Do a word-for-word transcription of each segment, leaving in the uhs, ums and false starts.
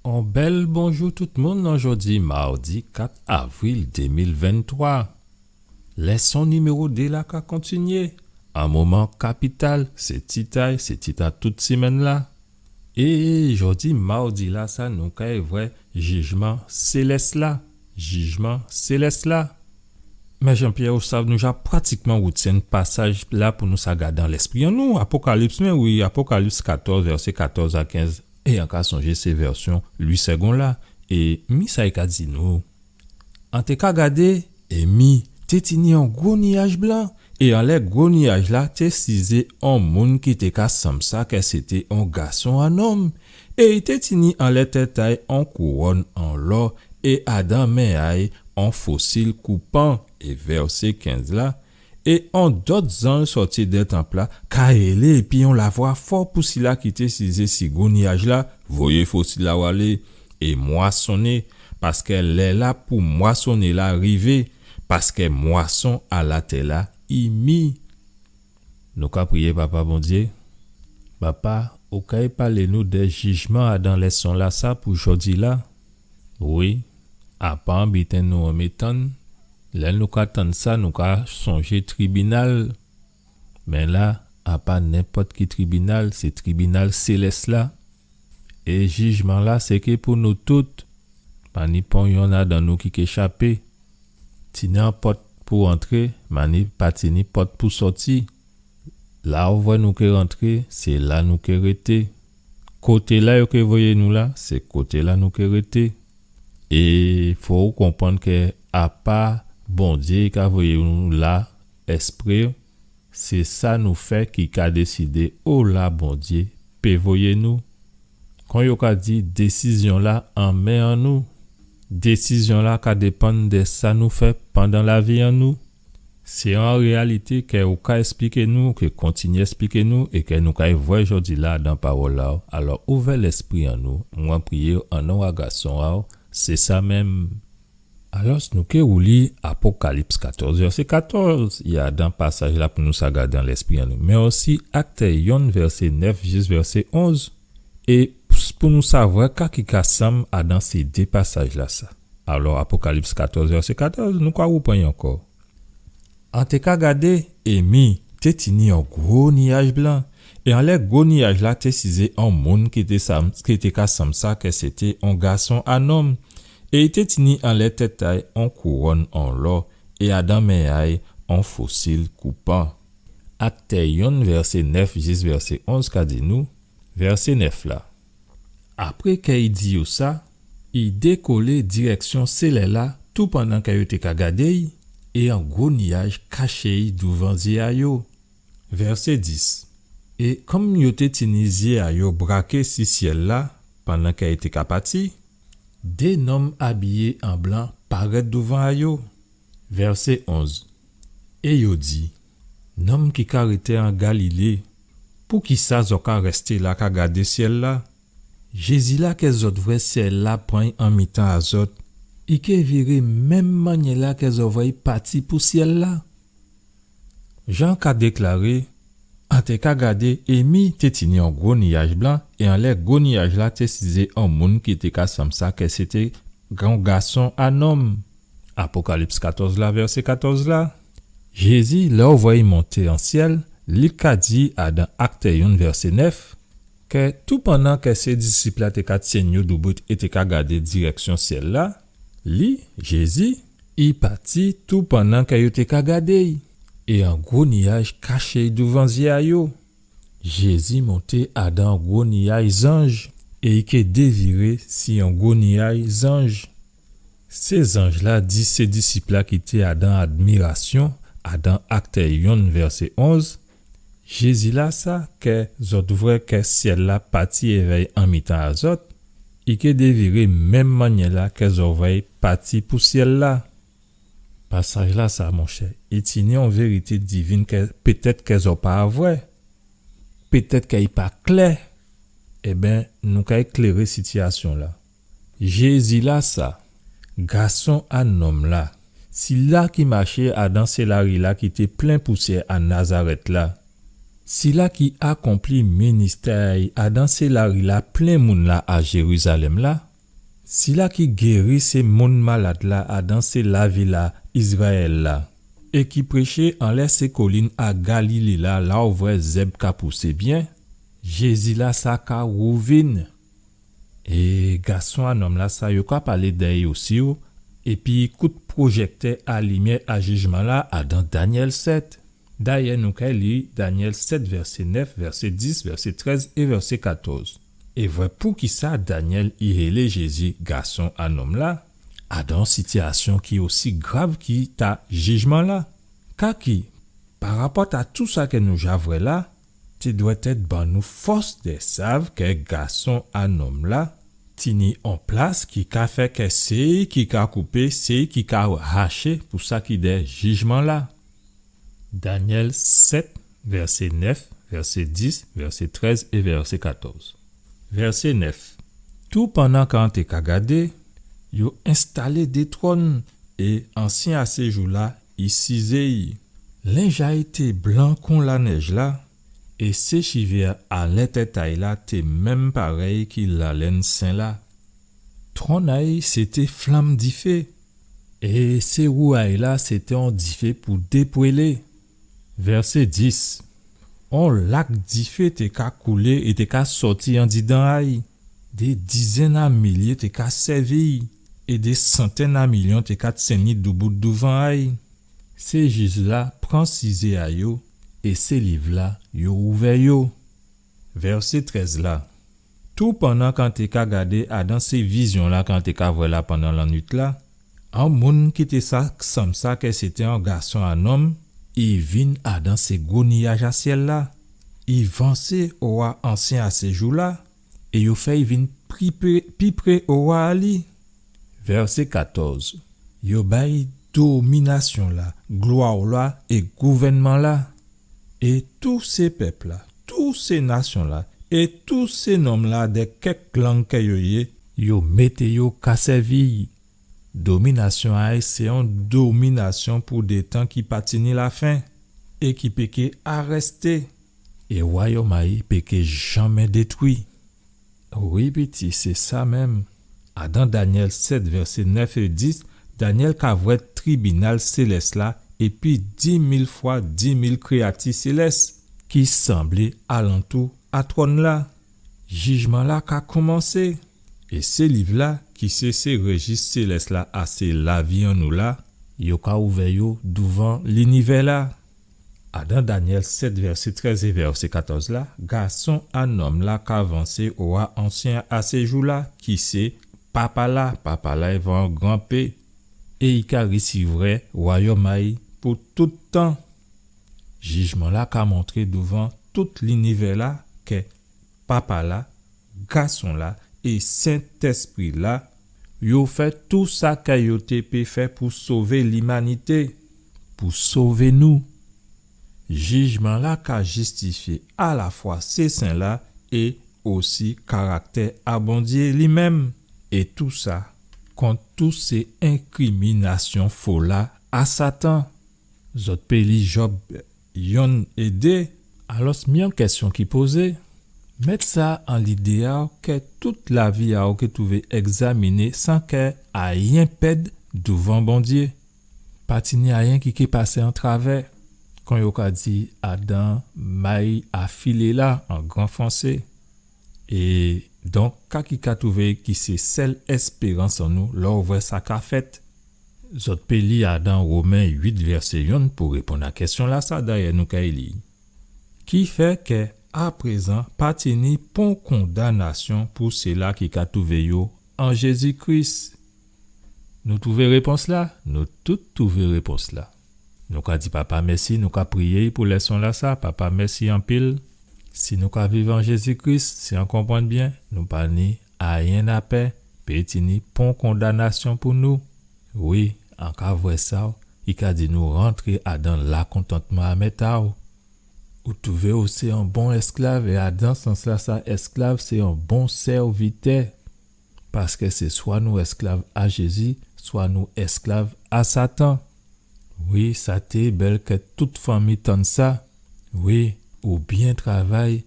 On bèl bonjou tout moun, an jòdi mawdi kat avril dé mil venntwa. Lèson niméwo dé la ka kontinyé. On moman kapital, sé tit a'y, sé tit a tout simenn-la. É jòdi mawdi-lasa, nou kay vwè jijman sélès-la. Jijman sélès-la. Mè Jean-Pierre, ou sav, nou ja pratikman woutyenn pasaj-la pou nou sa gadé an lèspri an nou. Apokalips, mè wi, Apokalips katòz, vèsé katòz a kenz. É an ka sonjé sé vèsyon Louis Segond la. É mi sa i ka di nou. An té ka gadé, é mi té tini on gwo niyaj blan, é anlè gwo niyaj-la té sizé on moun ki té ka sanm sa kè sété on gason a nonm, é i té tini anlè tèt a'y on kouwòn an lò, é adan men a'y on fosil koupan, é vèsé kenz la, é on dòt zanj sòti dè tanp-la, ka rélé épi on lavwa fò pou sila ki té sizé si gwo niyaj-la, voyé fosil-la alé, é mwasonné, paskè lè-la pou mwasonné la rivé, paskè mwason a latè-la i mi. Nou ka priyé, Papa Bondyé. Papa, ou kay palé nou dè jijman adan lèson-lasa pou jòdi-la. Wi, a pa on biten nou enmé tann. Lè nou ka tann sa, nou ka sonjé tribinal. Mé la, a pa nenpòt ki tribinal, sé tribinal sélès-la. É jijman-la, sé ké pou nou tout. Pa ni pon yonn adan nou ki ké chapé. Tini on pòt pou antré, mé ni pa tini pòt pou sòti. La ou vwè nou ké rantré, sé la nou ké rété. Koté-la yo ké voyé nou la, sé koté-la nou ké rété. É fò ou konprann kè a pa Bondyé ka voyé nou la èsprè, sé sa nou fè ki ka désidé ola Bondyé pé voyé nou. Kon yo ka di, désizyon-la an men an nou. Désizyon-la ka dépann dè sa nou fè pandan lavi an nou. Sé on réyalité kè ou ka èspliké nou, ou ké kontinyé èspliké nou, é kè nou kay vwè jòdi-la dan pawòl a'w. Alò, ouvè lèspri an nou, mwen priyé an non a Gason a'w, sé sa menm. Alò, nou ké wouli Apokalips katòz, vèsé katòz, i adan pasaj-la pou nou sa gadé an lèspri an nou. Mé osi Aktè yonn, vèsé nèf jis vèsé onz. É pou nou sa vwè ka ki ka sanm adan sé dé pasaj-lasa. Alò, Apokalips katòz, vèsé katòz, nou ka woupran'y ankò. An té ka gadé, é mi té tini on gwo niyaj blan, é anlè gwo niyaj-la té sizé on moun ki té sanm, ki té ka sanm sa kè sété on gason a nonm, é i té tini anlè tèt a'y on kouwòn an lò, é adan men a'y on fosil koupan. Aktè yonn, vèsé nèf jis vèsé onz ka di nou, vèsé nèf la. Apré kè i di yo sa, i dékolé dirèksyon syèl-la, toupandan kè yo té ka gadé'y, é on gwo niyaj kaché'y douvan zyé a yo. Vèsé dis. É kòm yo té tini zyé a yo braké si syèl-la, pandan kè i té ka pati, dé nonm abiyé an blan parèt douvan a yo. Vèsé onz. É yo di, nonm ki ka rété an Galilé, poukisa zòt ka rèsté la ka gadé syèl-la? Jézi-la kè zòt vwè syèl-la pran'y an mitan a zòt, i ké viré menm mannyè-la kè zòt vwè'y pati pou syèl-la. Jan ka déklaré, an té ka gadé, é mi té tini on gwo niyaj blan, é anlè gwo niyaj-la té sizé on moun ki té ka sanm sa kè sété on gason a nonm. Apokalips katòz la, vèsé katòz la. Jézi, lè ou vwè i monté an syèl, li ka di adan Aktè yonn vèsé nèf, kè toupandan kè sé disip-la té ka tyenn yo doubout é té ka gadé dirèksyon syèl-la, li, Jézi, i pati toupandan kè yo té ka gadé'y, é on gwo niyaj kaché'y douvan zyé a yo. Jézi monté adan on gwo niyaj zanj, é i ké déviré si on gwo niyaj zanj. Sé zanj-la di sé disip-la ki té adan admirasyon, adan Aktè yonn vèsé onz, Jézi-lasa kè zòt vwè kè syèl-la pati évè'y an mitan a zòt, i ké déviré menm mannyè-la kè zòt vwè'y pati pou syèl-la. Pasaj-lasa, monchè, i tini on vérité divin kè pétèt kè zòt pa vwè, pétèt kè i pa klè. Ében, nou kay kléré sitiyasyon-la. Jézi-lasa, gason a nonm-la, sila ki maché adan sé lari-la ki té plen pousyè a Nazarèt-la, sila ki akonpli ministè a'y adan sé lari-la plen moun-la a Jérizalèm-la, Sila ki géri sé moun malad la adan sé lavil a Izrayèl la, é ki préché anlè sé kolin a Galilé la, la ou vwè zèb ka pousé byen, Jézi la sa ka wouvin. É gason a nonm la sa yo ka palé dèyè osi, épi kout pwojèktè a limyè a jijman la adan Danyèl sèt. Dayè nou kay li Danyèl sèt vèsé nèf, vèsé dis, vèsé trèz é vèsé katòz. É vwè poukisa Danyèl i hélé Jézi gason a nonm la, adan sitiyasyon ki osi grav ki ta jijman la. Kaki, parapòt a tou sa ke nou ja vwè la, té dwèt èt ban nou fòs dè sav ke gason a nonm la tini on plas ki ka fè ke sé i ki ka koupé, sé i ki ka haché pou sa ki dè jijman la. Danyèl sèt, vèsé nèf, vèsé dis, vèsé trèz é vèsé katòz. Vèsé nèf. Tou pandan k'an té ka gadé, yo enstalé dé twòn é ansyen a séjou la i sizé i. Lenj a i té blan kon lanèj la, é sé chivé a lè tèt a i la té menm parèy ki lalèn sen la. Twòn a i sété flanm difé, é sé wou a i la sété on difé pou dépwélé. Vèsé dis. On lak difé té ka koulé é té ka sòti andidan a i. Dé dizèn a milyé té ka sèvi i, é dé santèn a milyon té ka tyenn i doubout douvan a i. Sé jij la pran sizé a yo, é sé liv la yo ouvè yo. Vèsé trèz la. Tou pandan k'an té ka gadé adan sé vizyon la k'an té ka vwè la pandan lannuit la, on moun ki té sa sanm sa ke sété on gason a nonm, i vin adan sé gwo niyaj a syèl la. I vansé owa ansyen a séjou la, é yo fè i vin pi pré, pi pré owa a li. Vèsé katòz. Yo bay dominasyon la, glwa la é gouvènman la. É tou sé pèp la, tou sé nasyon la, é tou sé nonm la dè kèk lang ke yo yé, yo mété yo ka sèvi i. Dominasyon a i sé on dominasyon pou dé tan ki pa tini lafen é ki péké arèsté. É wayòm a i péké janmé détwi. Wi, piti, sé sa menm. Adan Danyèl sèt, vèsé nèf é dis, Danyèl ka vwè tribinal sélès la épi di mil fwa di mil kréyati sélès ki sanblé alantou a twòn la. Jijman la ka koumansé. É sé liv la, ki sé, sé réjis sélès la a sé lavi an nou la, yo ka ouvè yo douvan linivè la. Adan Danyèl sèt, vèsé trèz é vèsé katòz la, gason a nonm la ka vansé owa ansyen a séjou la, ki sé Papa la, Papa la èvè on gran P, é i ka risivrè wayòm a i pou tout tan. Jijman la ka montré douvan tout linivè la ke Papa la, Gason la é Sentèspri la, yo fè tou sa ke yo té pé fè pou sové limanité, pou sové nou. Jijman la ka jistifyé alafwa sé sen la é osi karaktè a Bondyé li menm, é tou sa kont tou sé enkriminasyon fo la a Satan. Zòt pé li Jòb yonn é dé. Alòs, mi on kèsyon ki pozé. Mèt sa an lidé a'w ke tout lavi a'w ké twouvé ègzaminé san ke ayen pèd douvan Bondyé. Pa tini ayen ki ké pasé an travè, kon yo ka di adan may a filé la an gran fransé. É donk, ka ki ka twouvé ki sé sèl èspérans an nou lè ou vwè sa ka fèt. Zòt pé li adan Women uit vèsé yonn pou réponn a kèsyon la sa, dayè nou kay li. Ki fè ke, aprézan, pa tini pon kondanasyon pou sila ki ka twouvé yo an Jézi Kris. Nou twouvé répons la? Nou tout twouvé répons la. Nou ka di Papa mèsi, nou ka priyé pou lèson la sa. Papa, mèsi anpil. Si nou ka viv an Jézi Kris, si an konprann byen, nou pa ni ayen a pè, pé tini pon kondanasyon pou nou. Wi, an ka vwè sa, i ka di nou rantré adan lakontantman a mèt a'w. Ou twouvé ou sé on bon èsklav, é adan sans la sa, èsklav sé on bon sèvitè. Paskè sé swa nou èsklav a Jézi, swa nou èsklav a Satan. Wi, sa té bèl kè tout fanmi tann sa. Wi, ou byen travay,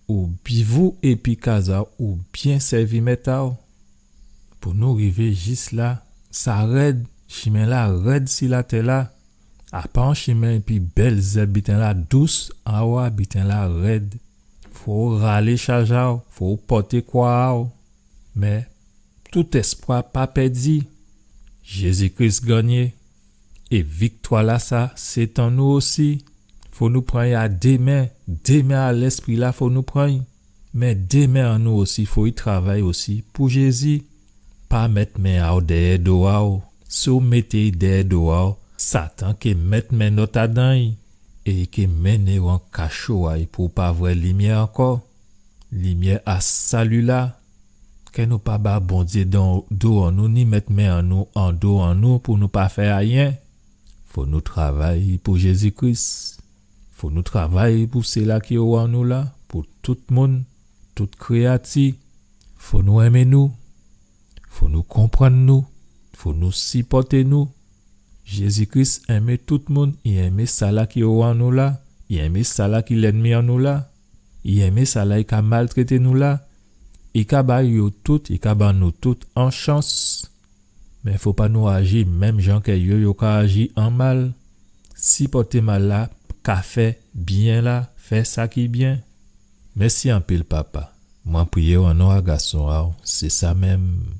ou bi-, vou épi kaz a'w, ou byen sèvi mèt a'w. Pou nou rivé jis la, sa rèd, chimen-la rèd si latè-la. A pa on chimen épi bèl zèb biten-la dous, awa biten-la rèd. Fò ou ralé chaj a'w, fò ou pòté kwa a'w. Mé tout èspwa pa pèdi. Jézi Kris gannyé. É viktwa-lasa, sé tan nou osi. Fò nou pran'y a dé men, dé men a Lèspri-la fò nou pran'y. Mé dé men an nou osi, fò i travay osi pou Jézi. Pa mèt men a'w dèyè do a'w. Si ou mété'y dèyè do a'w, Satan ké mèt men nòt adan'y, é i ké mennen'w an kacho a'y pou ou pa vwè limyè ankò. Limyè a sali-la. Kè nou pa ba Bondyé dan do an nou, ni mèt men an nou an do an nou pou nou pa fè ayen. Fò nou travay pou Jézi Kris. Fò nou travay pou sila ki owa nou la, pou tout moun, tout kréyati. Fò nou enmé nou. Fò nou konprann nou. Fò nou sipòté nou. Jézi Kris enmé tout moun, i enmé sala ki owa nou la, i enmé sala ki lènmi an nou la, i enmé sala i ka maltrété nou la, i ka ba yo tout, i ka ba nou tout an chans. Mé fò pa nou aji menm jan kè yo, yo ka aji an mal. Sipòté mal-la, ka fè byen-la, fè sa ki byen. Mèsi anpil, Papa. Mwen priyé'w an non a Gason a'w, sé sa menm.